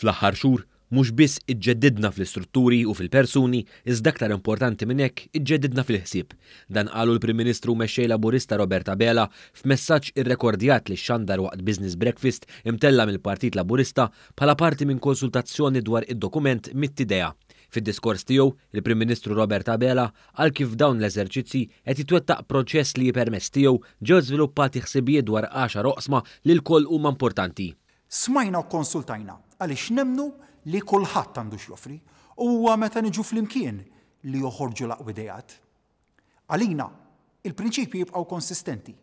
Fl-aħħar xhur, mhux biss iġġeddidna fl-istrutturi u fil-persuni, iżda aktar importanti minn hekk iġġeddidna fil-ħsieb. Dan qalu l-Prim Ministru u Mexxej Laburista Robert Abela f'messaġġ irrekordjat li xxandar waqt Business Breakfast imtella' mill-Partit Laburista bħala parti minn konsultazzjoni dwar id-dokument Mitt Idea. Fid-diskors tiegħu, il-Prim Ministru Robert Abela qal kif f'dawn l-eżerċizzji qed jitwettaq proċess li permezz tiegħu ġew żviluppati ħsibijiet dwar għaxar oqsma li lkoll huma importanti. Smajna u kkonsultajna għaliex nemmnu li kulħadd għandu x'joffri u huwa meta niġu flimkien li joħorġu l-aqwa ideat. Għalina, il-prinċipji jibqgħu konsistenti.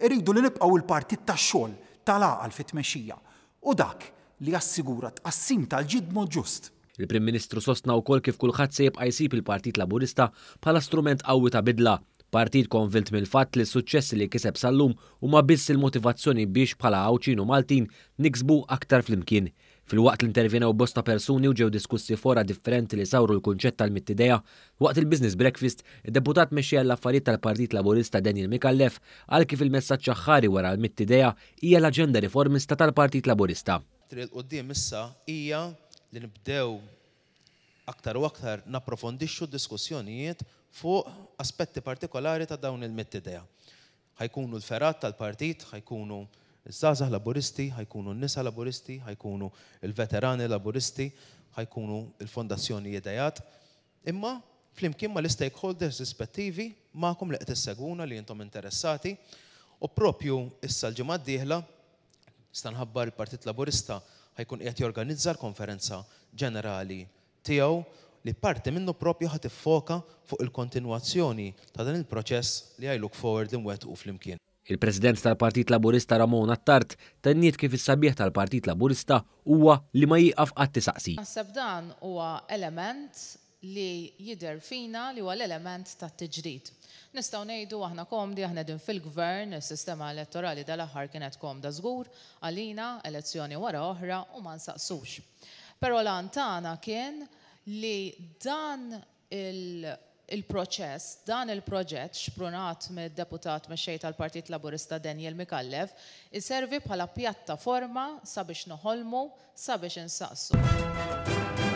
Irridu li nibqgħu l-partit tax-xogħol, tal-għaqal fit-tmexxija u dak li jassigura tqassim tal-ġid b'mod ġust. Il-Prim Ministru sostna wkoll kif kulħadd se jibqa' jsib il-Partit Laburista bħala strument qawwi ta' bidla, partit konvint mill-fatt li s-suċċessi li kiseb sal-lum huma biss il-motivazzjoni biex bħala Għawdxin u Maltin niksbu aktar flimkien. Filwaqt li intervjenew bosta persuni u ġew diskussi fora differenti li sawru l-kunċett tal-Mitt Idea, waqt il-Business Breakfast, id-Deputat Mexxej għall-Affarijiet tal-Partit Laburista Daniel Micallef qal kif il-messaġġ aħħari wara l-Mitt Idea hija l-aġenda riformista tal-Partit Laburista. Triq 'il quddiem issa hija li nibdew aktar u aktar napprofondixxu d-diskussjonijiet fuq aspetti partikolari ta' dawn il-mitt idea. Ħa jkunu l-fergħat tal-partit, ħa jkunu ż-żgħażagħ Laburisti, ħa jkunu n-nisa Laburisti, ħa jkunu l-veterani Laburisti, ħa jkunu l-Fondazzjoni Ideat, imma flimkien mal-istakeholders rispettivi magħkom li qed issegwuna li intom interessati u proprju issa l-ġimgħa d-dieħla Nista' nħabbar il-Partit Laburista ħa jkun qiegħed jorganizza l-konferenza ġenerali tiegħu li parti minnu proprju ħa tiffoka fuq il-kontinwazzjoni ta' dan il-proċess li I look forward li nwettqu flimkien. Il-President tal-Partit Laburista Ramona Attard tenniet kif is-sabiħ tal-Partit Laburista huwa li ma jieqaf qatt isaqsi. Naħseb dan huwa element li jidher fina li huwa l-element tat-tiġdid. Nistgħu ngħidu aħna komdi, aħna qegħdin fil-Gvern, is-sistema elettorali dal-aħħar kienet komda żgur għalina, elezzjoni wara oħra u ma nsaqsux. Però l-għan tagħna kien li dan il-proċess, dan il-proġett xprunat mid-Deputat Mexxej tal-Partit Laburista Daniel Micallef, iservi bħala pjattaforma sabiex noħolmu, sabiex insaqsu.